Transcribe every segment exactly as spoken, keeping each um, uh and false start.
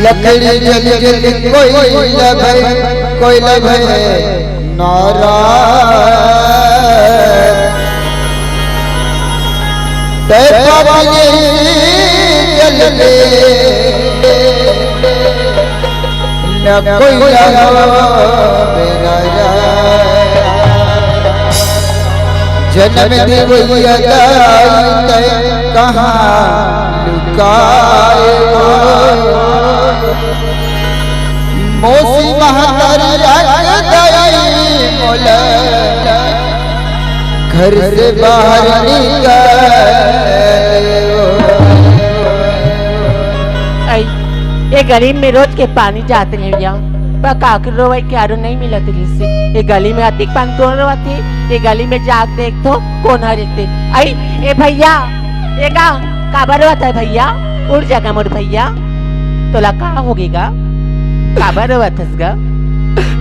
लकड़ी जल जल कोयला भय, कोयला भय नाराज। तय पाप ये जल ले, न कोयला हो मेरा यार। जन्म देवैया दाई तय कहाँ लुकाए हो। मौसी महतारी रख दई मोला, घर से बाहर निकाल। आई, ये गली में रोज के पानी जात रहे भैया, पर काकर रोवई के आरो नहीं मिलत रहिस। ये गली में अतिक पानी तोड़ रोवत हे, ये गली में जाके देख तो कोन हर इते। आई, ए भैया, ए का, काबर रोवत हे भैया? उठ जा गा मोर भैया, तोला का होगे गा? काबर रोवत हस गा?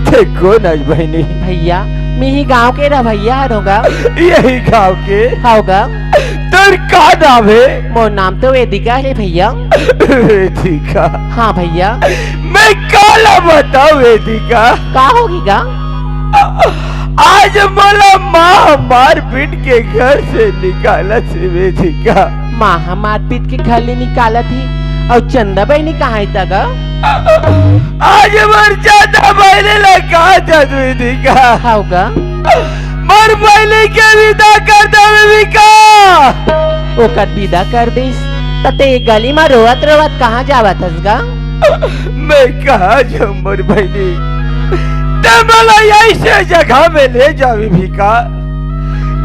ते कोन हस बहिनी? भैया, मैं ही गांव के रह भैया हरों गा। यही गांव के? हव गा। तोर का नाम हे? मोर नाम तो वेदिका हे भैया। वेदिका? हाँ भैया। मैं काला बताऊं वेदिका? का होगे गा? आज मोला माँ मारपीट के घर से निकालत हे वेदिका। माँ ह मारपीट के घर ले निकालत हे, अउ चंदा बहिनी कहाँ हे त गा? आज मोर चंदा बहिनी ला कहाँ जात वेदिका? हव गा। मोर बहिनी के विदा कर दे वेदिका। ओकर विदा कर दिस, त ते गली म रोवत रोवत कहाँ जावत हस गा? मैं कहाँ जाऊं मोर बहिनी? ते मोला ऐसे जगह में ले जावे वेदिका,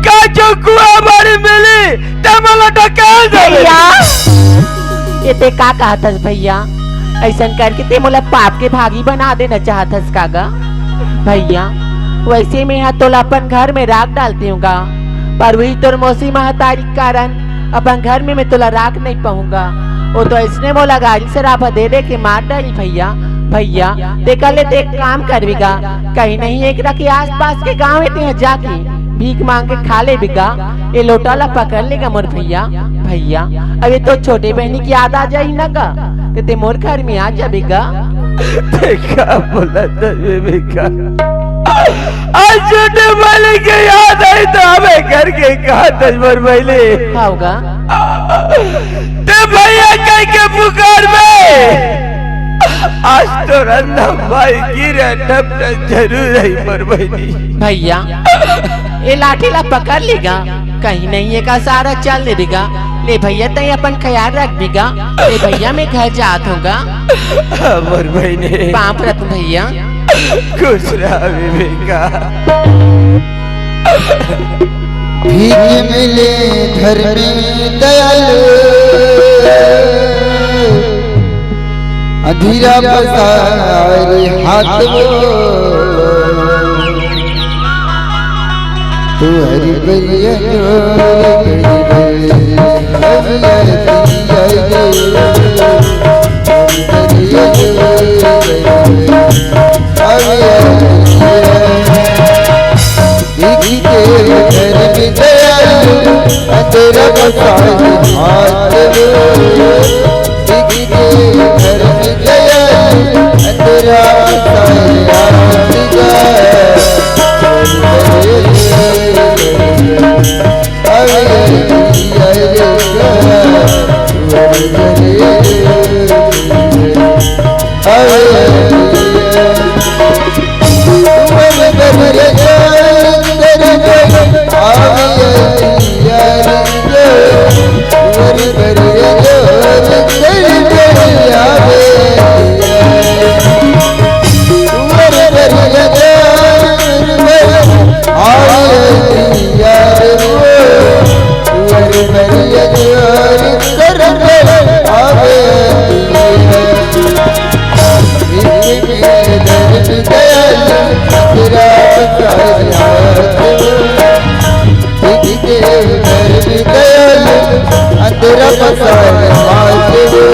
का जो कुआं बारी मिली, ते मोला ढकेल देवे। भैया, ये ते का कहत हस भैया? अइसन करके ते मोला पाप के भागी बना देना चाहत हस का गा? भैया, वैसे मैं हा तोला अपन घर में राख डालते हूँ गा, पर वही तोर मौसी महतारी के कारण अपन घर में मैं तोला राख नहीं पाऊंगा। वो तो इसने मोला गारी सराफा दे दे के मार डारी भैया। भैया, तेकर ले ते एक काम करबे गा, कहीं नहीं एकरा के आसपास के गाँव हे, तेहा जाके भीख मांग के खा लेबे गा। ये लोटा ला पकड़ ले गा मोर भैया। भैया, अबे तो छोटे बहिनी के याद आ जाही ना गा, ते, ते मोर घर में आ जाबे गा। ते का बोलत हस वेदिका? आज छोटे बहिनी के याद आई त हमें घर के कहा तजबर भइले। हव गा। ते भैया कह के पुकार में आज तो रंधा भाई गिरे टपट जरूर रही मोर बहिनी। भैया, ये लाठी ला पकड़ ले गा, कहीं नहीं एकर सहारा चल लेबे गा। ले भैया, तैं अपन ख्याल रखबे गा। ले भैया, मैं घर जात हूँ गा। हमर बहिनी। पाँव परत हूँ भैया। खुश रह वेदिका। भीख मिले धर्मी दयालु, अंधेरा पसारे हाथ वो। तू हरि बरिया जोर करी रे, हरि हरि हरि हरि बरिया जोर करी रे, हरि हरि हरि। इकी देव धर्म दयालु, अंधेरा पसारे हाथ वो। इकी देव धर्म दयालु, अंधेरा पसारे हाथ वो।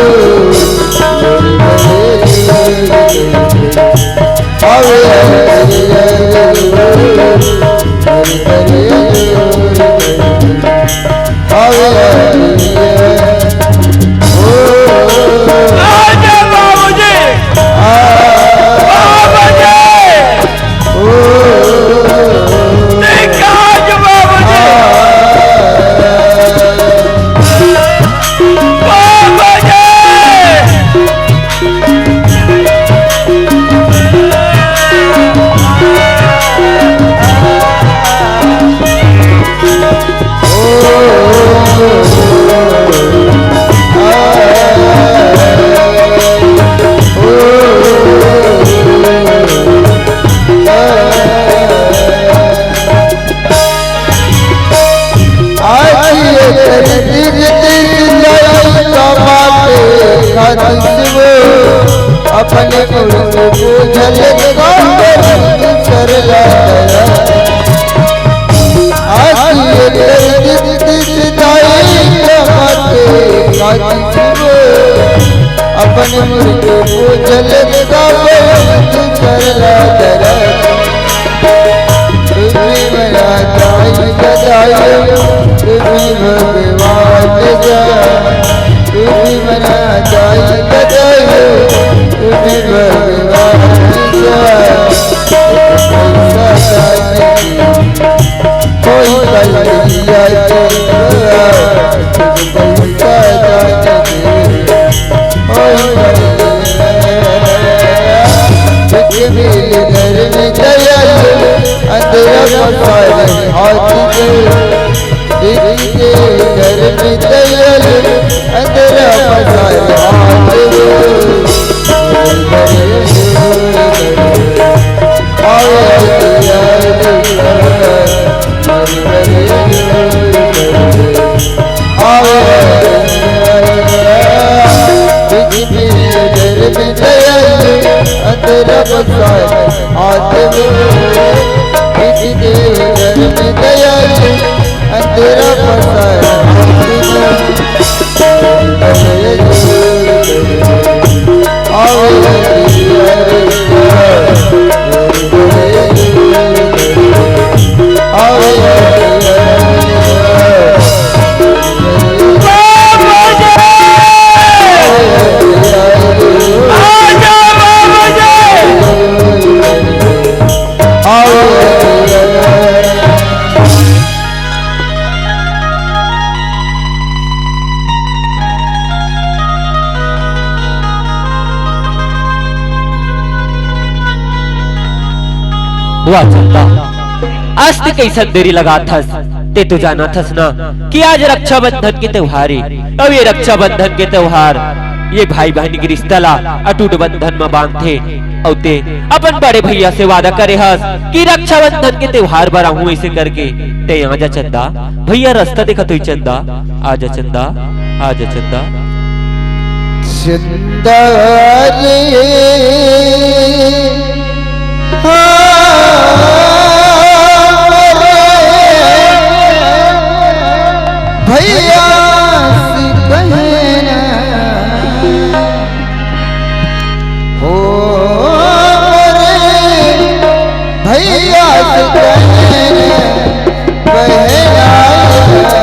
आजा बाबूजी, हंसबो, अपने मुड़ के बूझल काबर दूसर ला दया। आखिए कर दित दित दाई कमा के कांदबो, अपने मुड़ के बूझल काबर दूसर ला दया। तुम्ही मना दाई गदायो, तुम्ही भगवान जा। तुम्ही मना दाई गदायो, तुम्ही भगवान जा। पैसा दाई, कोई गलतिया के पैसा दाई। घर में दयालु अंधेरा पसारे हाथ दे। घर में दयालु अंधेरा पसारे हाथ दे। आवे दयालु वाह चंदा, आज ते कइसन देरी लगाथस? ते तो जानथस ना कि आज रक्षाबंधन के त्योहार हे। अब ये रक्षाबंधन के त्योहार ये भाई बहन के रिश्ता ला अटूट बंधन म बांधथे। अउ ते अपन बड़े भैया से वादा करे हस कि रक्षाबंधन के त्योहार बर आहूं, ऐसे करके ते आ जा चंदा। भैया रास्ता देखत होही चंदा, आ जा चंदा, आ जा चंदा। चंदा रे, हाँ, भैया से कहना, हो रे, भैया से कहना, बहना रे।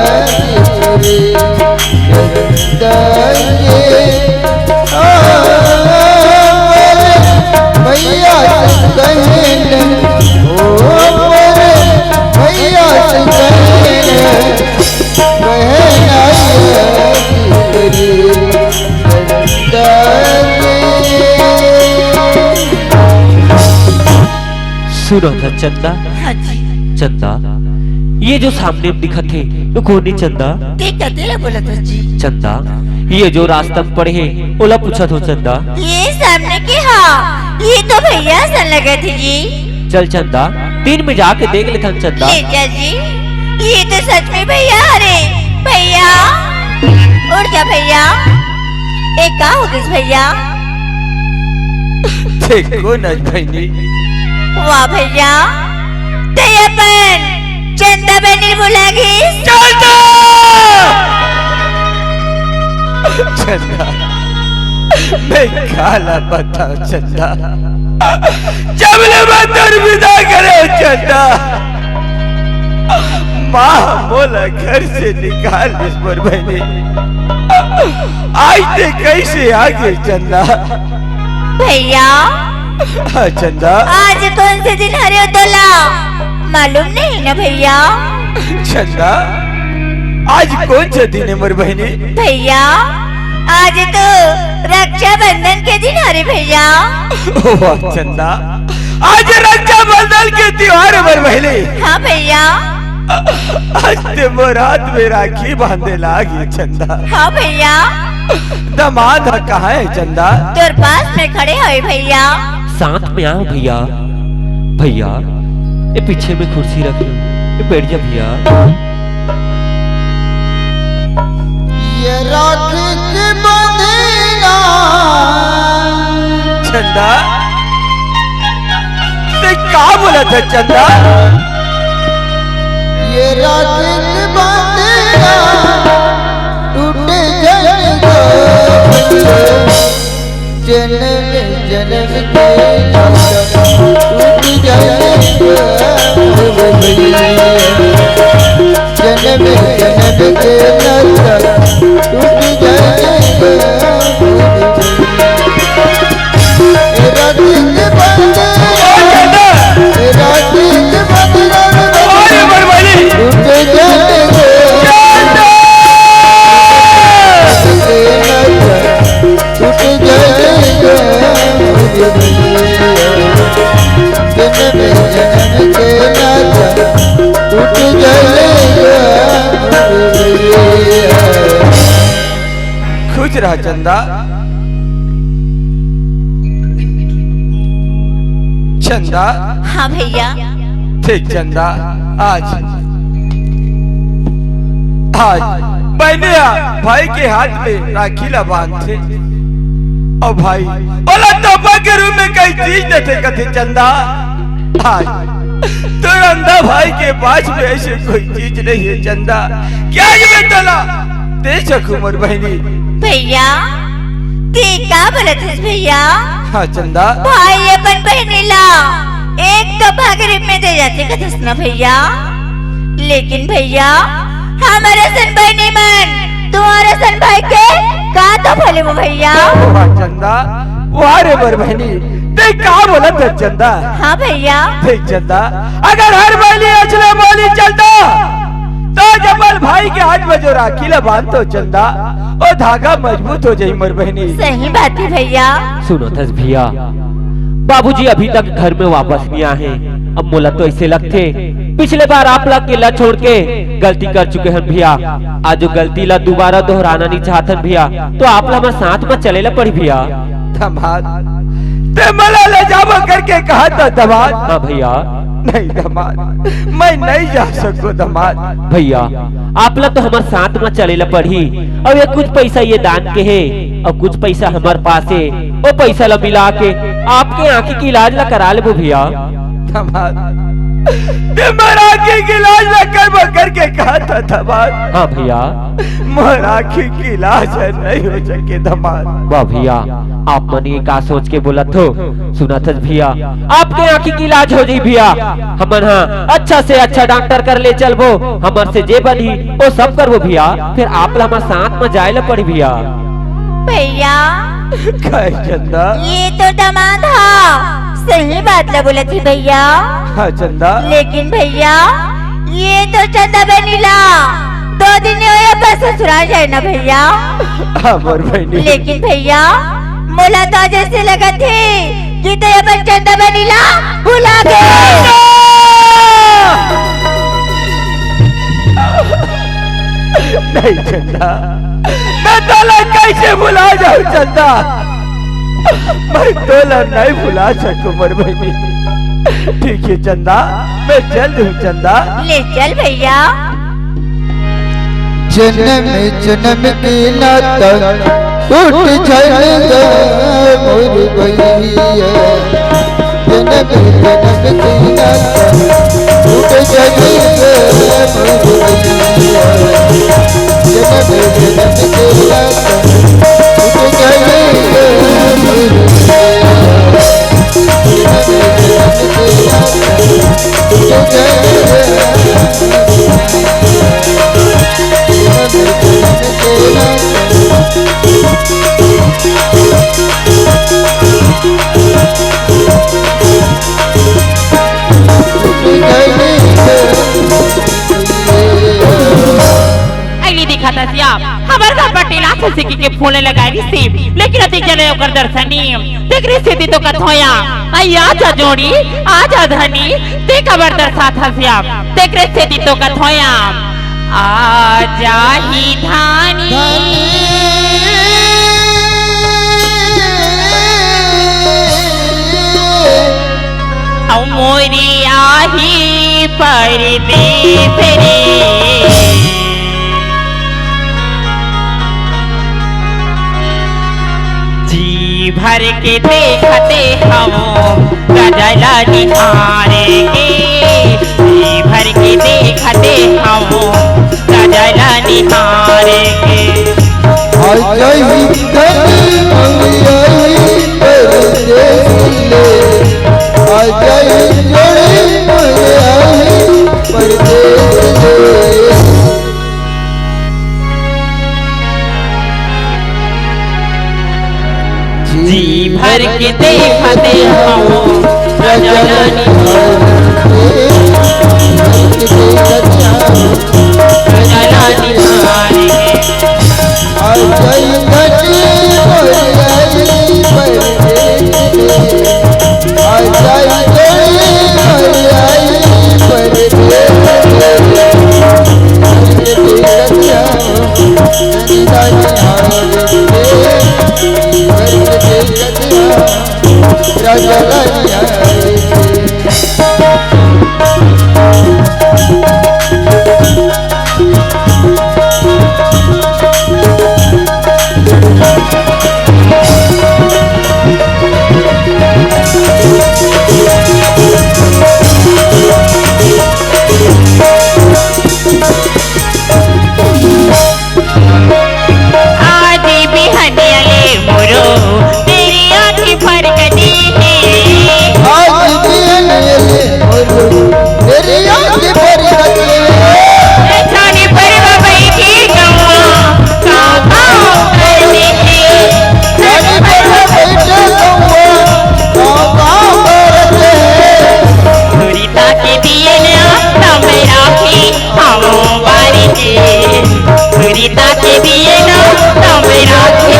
सुनो था चंदा। हाँ जी। चंदा, ये जो सामने में दिखत हे, वो कोन हे चंदा? ते कते ला बोलत हस जी? चंदा, ये जो रास्ता में पड़े हे, ओला पूछत हों चंदा। ये सामने के, हाँ, ये तो भैया असन लगत हे जी। चल चंदा, तीर में जाके देख लेथन चंदा। ले जा जी, ये तो सच में भैया हरे। भैया, उठ जा भैया। ए, का हो गिस भैया? ते कोन अस बहिनी? वाह भैया, ते अपन चंदा बहिनी बुला गिस। चंदा! चंदा, मैं काला बताओं चंदा, जब ले मैं तोर बिदा करे चंदा, माँ मोला घर से निकाल दिस मोर बहिनी। आज ते कैसे आ गे चंदा? भैया, हाँ, चंदा। आज कौन से दिन हरे तोला मालूम नहीं ना भैया? चंदा, आज कौन सा दिन है मोर बहिनी? भैया, आज तो रक्षाबंधन के दिन हरे भैया। वाह चंदा, आज रक्षाबंधन के त्योहार है मोर बहिनी। हाँ भैया। आज ते मोर हाथ में राखी बांधे लागी चंदा। हाँ भैया। दमाद ह कहाँ हे चंदा? तोर पास में खड़े हवे भैया। साथ में आओ भैया। भैया, ये पीछे में कुर्सी रख लो, ये बैठ जा भैया। ये राखी के बंधना चंदा, ते का बोलत हे चंदा? ये राखी के बंधना टूट जाएगा, जन्म जन्म के नाता टूट जाएगा। जन्म जन्म के नाता टूट जाएगा। राखी के बंधन, राखी के बंधन टूट जाएगा। टूट जाएगा। जन्म जन्म के नाता टूट जाएगा। खुश रह चंदा। चंदा। हाँ भैया। ठीक चंदा, आज, आज बहिनी ह भाई के हाथ में राखी ला बांधथे, अउ भाई ओला तोहफा के रूप में कई चीज देथे, कथे चंदा। आज तोर अंधा भाई के पास में ऐसे कोई चीज नहीं है चंदा, क्या ये मैं तोला दे सकूं मोर बहिनी? भैया, ते का बोलत हस भैया? हाँ चंदा। भाई अपन बहिनी ला एक तोहफा के रूप में दे जाथे कथस ना भैया, लेकिन भैया, हमर असन बहिनी मन तुंहर असन भाई के का तोहफा लेबो भैया? वाह चंदा, वाह रे मोर बहिनी, ते का बोलत हस चंदा? हाँ भैया। देख चंदा, अगर हर बहिनी अइसने बोलही चंदा, तो जब भाई के हाथ में जो राखी ला बांधथों चंदा, ओ धागा मजबूत हो जाही मोर बहिनी। सही बात हे भैया। सुनत हस भैया, बाबूजी अभी तक घर में वापस नइ आए हे। अब मोला तो अइसे लगथे, पिछले बार आप ला अकेला छोड़ के गलती कर चुके हन भैया। आज ओ गलती ला दोबारा दोहराना नइ चाहत हन भैया, तो आप ला हमर साथ में चले ला पड़ही भैया। दमाद, ते मोला ले जाबो करके कहत हस दमाद। हाँ भैया। नहीं दमाद, मैं नइ जा सकूं दमाद। भैया, आप ला तो हमर साथ में चले ला पड़ही। अउ ये कुछ पैसा ये दान के हे, अउ कुछ पैसा हमर पास हे, ओ पैसा ला मिला के आपके आँखी के इलाज ला करा लेबो भैया। दमाद, ते मोर आँखी के इलाज ला करबो करके कहत हस दमाद। हाँ भैया। मोर आँखी के इलाज ह नइ हो सके दमाद। वाह भैया, आप मन ये का सोच के बोलत हो? सुनत हस भैया, आपके आँखी के इलाज हो जाही भैया। हमन ह अच्छा से अच्छा डॉक्टर कर ले चलबो, हमर से जे बनही ओ सब करबो भैया। फेर आप ला हमर साथ में जाए ला पड़ही भैया। भैया। कहे चंदा? ये तो दमाद ह, सही बात ला बोलत हे भैया। हाँ चंदा। लेकिन भैया, ये तो चंदा बहिनी ला दो दिन होय हे बस ससुराल जाए ना भैया। हाँ मोर बहिनी। लेकिन भैया, मोला तो आज अइसे लगत हे कि ते अपन चंदा बहिनी ला भुला गे। नहीं चंदा, मैं तोला कइसे भुला जाहूं चंदा? मैं तोला नइ भुला सकूं मोर बहिनी। ठीक हे चंदा, मैं चल दूं चंदा। ले चल भैया। जन्म जन्म के नाता टूट जाएगा मोर बहिनिया। जन्म जन्म के नाता टूट जाएगा मोर बहिनिया। जन्म जन्म के नाता टूट जाएगा मोर बहिनिया। अइली दिखत हस या, हमर घर पटेला से सिक्की के फूल लगाए रहिसे, लेकिन अतिक जने ओकर दर्शन नइ हे। तेकरे सेती तो कथों या, अई आजा जोड़ी, आजा धनी, ते काबर तरसत हस या, तेकरे सेती तो कथों या, आ जाही धानी। अउ मोरी आही परदेस रे। जी भर के देखते हवं राजा ला निहार के, जी भर के देखते हवं राजा ला निहार के। आ जाई धनी मंगई परदेस ले, आ जाई जोड़ी मंगई परदेस ले। जी भर के देखते हवं राजा ला निहार के, राजा ला निहार के। आ जाई धनी मंगई परदेस ले, आ जाई जोड़ी मंगई परदेस ले। आज बिहनिया ले मोरो तेरी आँखी फरक दे हे। आज बिहनिया ले मोरो तेरी आँखी फरक दे हे। जानी परवा बइठे गवा, का का कर दे हे। जानी परवा बइठे गवा, का का कर दे हे। सुरीता के दिए ना, तब राखी हवं बारी के, सुरीता के दिए ना, तब राखी।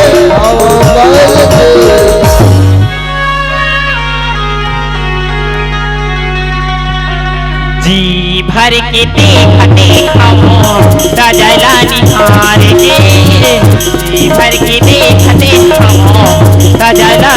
जी भर के देखते हवं राजा ला निहार के, जी भर के देखते हवं राजा ला